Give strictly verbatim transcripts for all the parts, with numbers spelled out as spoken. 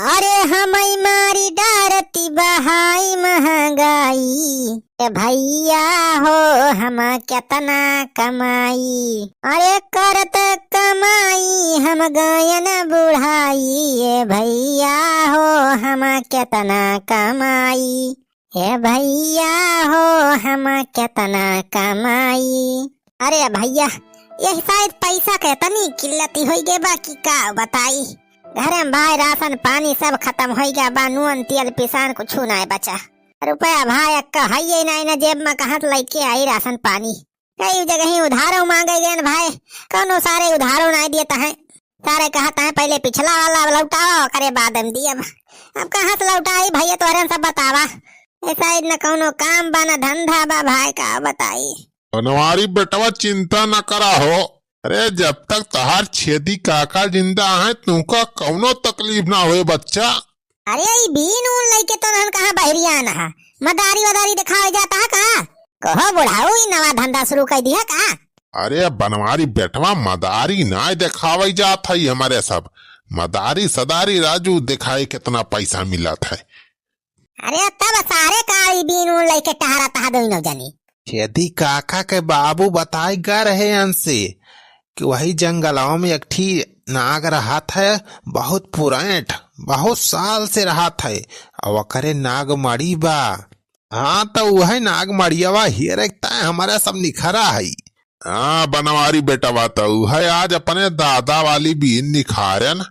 अरे हमई मारी डारती बहाई महंगाई, ए भैया हो हम केतना कमाई। अरे करत कमाई हम गयन बुढ़ाई, ए भैया हो हम केतना कमाई। ए भैया हो हम केतना कमाई। अरे भैया, यही शायद पैसा के तनी किल्लती होई गे बा कि का बताई। घरे में भाई राशन पानी सब खतम होई गा बा, नून तेल पिसान कुछु नाय बचा। रुपया भाई अक्का हइये नाय ना जेब में, कहाँ से लइके आई राशन पानी। कई जगह ही उधारो मांगे गए न भाई, कौनो सारे उधारो नाय देता है। सारे कहता है पहले पिछला वाला लौटाओ, ओकरे बाद हम दियब। अब कहाँ से लौटाई भैया, तोहरे सब बतावा। ऐसा न कौनो काम बा, न धंधा बा भाई, का बताई। बनवारी बेटवा, चिंता न करा हो। अरे, जब तक तहार छेदी काका जिंदा हैं, तुमका कौनो तकलीफ ना होए बच्चा। अरे, ई बीन ऊन लइके तो रहन कहाँ बहरिया न हा? मदारी वदारी दिखावे जाता है का? कहो बुढ़ाऊ, ई नवा धंधा शुरू कर दिया का? अरे बनवारी बेटवा, मदारी नाय देखावे जात है हमरे सब। मदारी सदारी राजू दिखाए कितना पैसा मिलत है। अरे तब सारे का ई बीन ऊन लइके टहरत हा दोनों जनी। छेदी काका के बाबू बताए गा रहे अनसे कि वही जंगलवा में एक ठी नाग रहत है, बहुत पुरैठ, बहुत साल से रहत है, और ओकरे नागमड़ी बा। हाँ, तो उहे नागमड़ियवा हेरे के ताय हमरे सब निखरा है। हाँ, बनवारी बेटवा, तो उहे आज अपने दादा वाली बीन निखारन।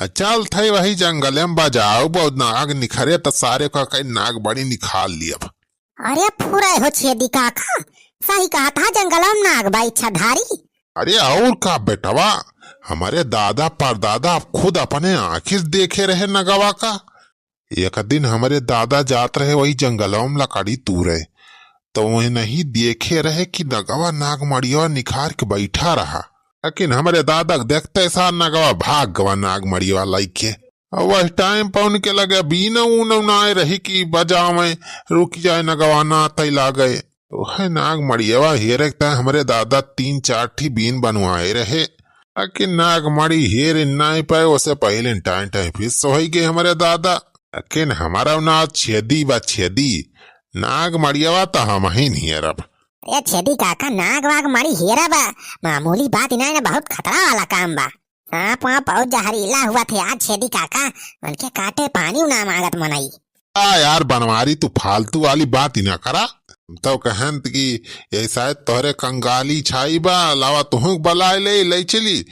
आ, चल थे वही जंगले में बजाओ, बहुत नाग निखरे, तो सारे का कई नागमड़ी निखार लियब। अरे फुरै हो छेदी काका, सही कहत हा, जंगलवा में नाग बा इच्छाधारी। अरे और का बेटवा, हमरे दादा परदादा खुद अपने आँखी से देखे रहे नगवा का। एक दिन हमरे दादा जात रहे वही जंगलवा में लकड़ी तूरे, तो वही नहीं देखे रहे कि नगवा नागमड़ियवा निखार के बैठा रहा। लेकिन हमरे दादा के देखते सार नगवा भाग गवा नागमड़ियवा लइके। और वह टाइम पर उनके लगे बीन ऊन नाय रही कि बजावे, रुक जाए नगवा ना तै लागे। तो है नागमड़ियवा हेरे के ताय हमरे दादा तीन चार ठी बीन बनवाए रहे, लेकिन नागमड़ी हेरे नाय पाए, ओसे पहिले टाइम टाइम फिर सोई गए हमरे दादा। लेकिन हमारा ना छेदी बा छेदी, नागमड़ियवा तो हम ही नहीं हेरब। अरे छेदी काका, नाग वाग मड़ी हेरा बा, मामूली बात ही नाय ना, बहुत खतरा वाला काम बा। सांप वाप बहुत जहरीला हुआ थे आज छेदी काका, उनके काटे पानी ना मांगत मनई। आ यार बनवारी, तू फालतू वाली बात ही ना करा। हम तो कहन कि यही शायद तोहरे कंगाली छाई बा, लावा तुहूँ के बलाए ले, ले चली।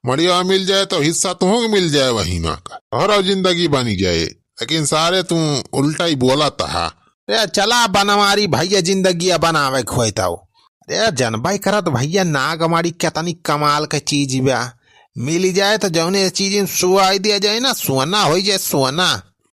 मड़िया मिल जाए तो हिस्सा तुहूँ के मिल जाए वही माँ का, तोहरा जिंदगी बनी जाए। लेकिन सारे तू उल्टा ही बोला तहा। अरे चला बनवारी भैया, जिंदगिया बनावे खोए ताऊ। अरे जनबाई करत भैया, नागमड़ी केतनी कमाल के चीज बा। मिली जाए तो जौने चीज में सुआई दिया जाए ना, सोना होई जाए, सोना।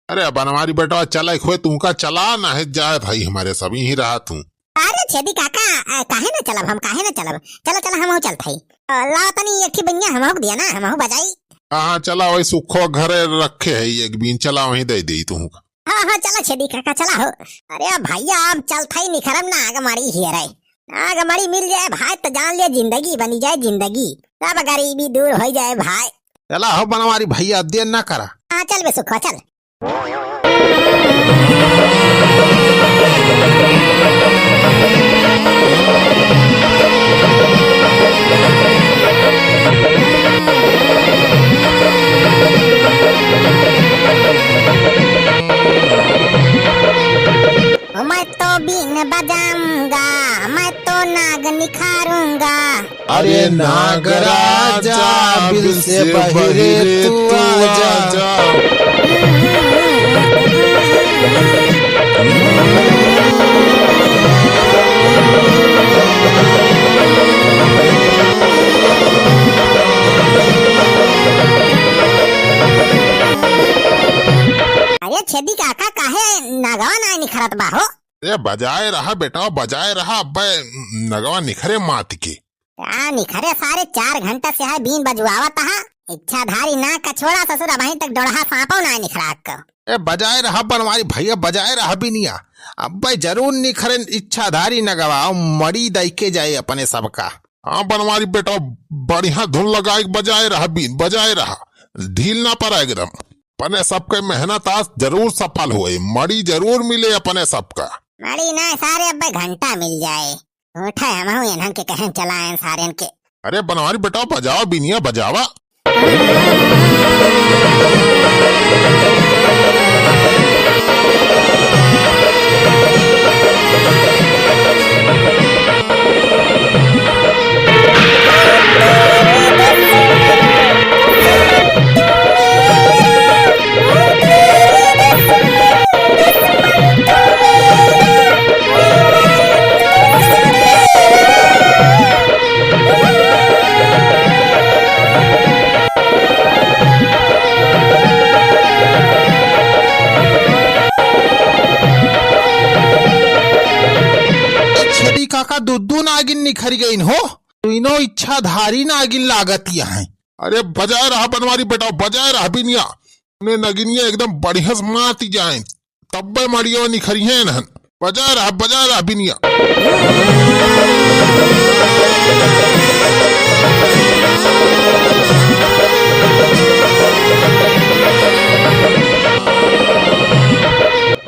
अरे बनवारी बेटवा, चला खोए तू का चला, ना है जाए भाई, हमारे सब यहीं रहा तू। अरे छेदी काका, आ, काहे ना चलब हम, काहे ना चलब? चला, चला, हमहू चलत हई। आ, लाओ तनी एक ठी बनिया हमहू के दिया ना, हमहू बजाई। हाँ, हाँ, चला, वही सुखो घरे रखे है एक बीन, चला, वहीं दे दे तू। हाँ, हाँ, चला छेदी काका, चला हो। अरे भैया, अब चलत हई निखरम नागमड़ी हेरे। नागमड़ी मिल जाए भाई, तो जान ले जिंदगी बनी जाए जिंदगी, सब गरीबी दूर हो जाए भाई। चला हो बनवारी भैया, देर ना करा। हाँ, चल बे सुखो, चल। मैं तो बीन बजाऊंगा, मैं तो नाग निखारूंगा। अरे नागराजा, बिल से बहिरे तू आजा। अरे छेदी काका, काहे नगवा नाय निखरत बा हो? ए, बजाए रहा बेटा, बजाए रहा, अब्बे नगवा निखरे मात के। का निखरे सारे, चार घंटा से है बीन बजवावत हा। इच्छाधारी ना कछोड़ा ससुर, अबहीं तक डोढ़ा सांपो ना निखरा क। ए, बजाए रहा बनवारी भैया, बजाए रहा बीनिया। अब्बे जरूर निखरे इच्छाधारी नगवा, मड़ी दई के जाए अपने सबका। हाँ बनवारी बेटा, बढ़िया धुन लगाए के बजाए रहा बीन, बजाए रहा। ढील ना पड़ा एकदम। अपने सबके मेहनत आज जरूर सफल होए, मड़ी जरूर मिले अपने सबका। मड़ी ना सारे, अब्बे घंटा मिल जाए। उठे हमहू इन्हन के कहेन चलाएन सारेन के। अरे बनवारी बेटा, बजावा बिनिया, बजावा। छेदी काका, दुद्दू नागिन निखर गइन हो, तीनों इच्छाधारी नागिन लागत यहाँ। अरे बजाए रहा बनवारी बेटा, बजाए रहा बिनिया। ने नगिनिया एकदम बढ़िया से माती जाए, तब्बे मड़ियो निखरिहे नहन। बजाए रहा, बजाए रहा बिनिया।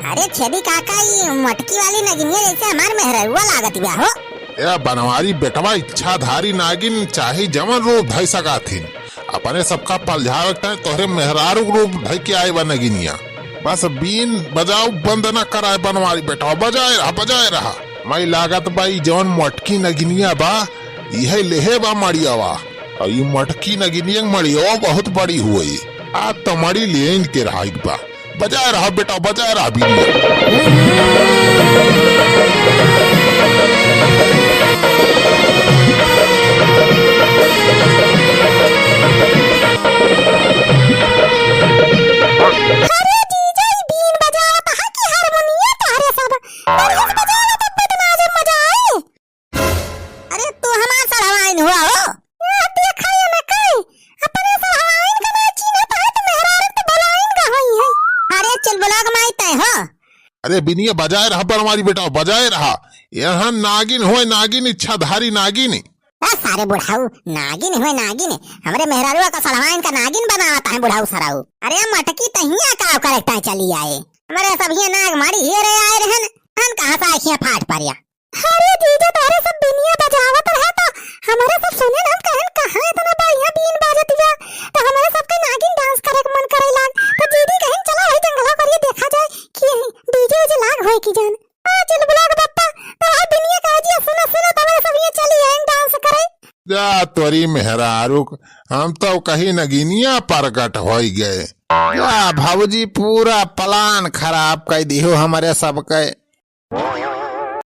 अरे छेदी काका, ई मटकी वाली नगिनिया जैसे हमार मेहररुआ लागत बा हो। ए बनवारी बेटवा, इच्छाधारी नागिन चाहे जवन रूप धइ सकत हिन। अपने सबका पलझावे के टाइम तोहरे मेहरारू के रूप धइ के आए बा नगिनिया। बस बीन बजाओ, बंद न कराए बनवारी बेटवा, बजाए रहा, बजाए रहा। मई लागत बा ई जवन मोटकी नगिनिया बा, इहे लेहे बा मड़ियावा। और ई मोटकी नगिनिया के मड़ियावा बहुत बड़ी हुई। आ तमड़ी लेन के रहा एक बा। बजाए रहा बेटा, बजाए रहा बीन। अरे जीजा, ई बीन बजावत हा कि हारमोनिया तोहरे सब? बढ़िया से बजावा तब तो आज मजा आई। अरे तू हमार सड़वाइन हुआ हो? ए, देखा ये न कई, अपने सड़वाइन का ना चीन्हत है तो मेहरारू तो भलाइन का होई है। अरे चुलबुला के माई तय हो। अरे बिनिया बजाए रहा बनवारी बेटा, बजाए रहा। यहाँ नागिन होए नागिन, इच्छाधारी नागिन। ए सारे बुढ़ाऊ, नागिन होए नागिन, हमरे मेहरारुआ का सड़वाइन का नागिन बनावत है बुढ़ाऊ सराऊ। अरे मटकी तहिया का करे ताई चली आए, हमरे सब हिया नाग मारी हियरे आए रहन, हन कहाँ से आखियाँ फाट परिया। अरे जीजा, तोहरे सब बिनिया बजावत रहे तो हमरे सब सुने न, हम कहन कहाँ इतना बढ़िया बीन बाजत बा, तो हमरे सबके नागिन डांस करे के मन करे लाग। तो जीजी कहन चला वही जंगला करिए देखा जाए कि डीजे उजे लाग होए कि जान। आ चुलबुला के बप्पा, तो है बिनिया का जी सुना सुना तो हमरे सब ये चली आए डांस करे। जा तोरी मेहरारू क, हम तो कही नगिनिया प्रगट होई गए। जा भौजी, पूरा प्लान खराब कर दिहो हमरे सबके।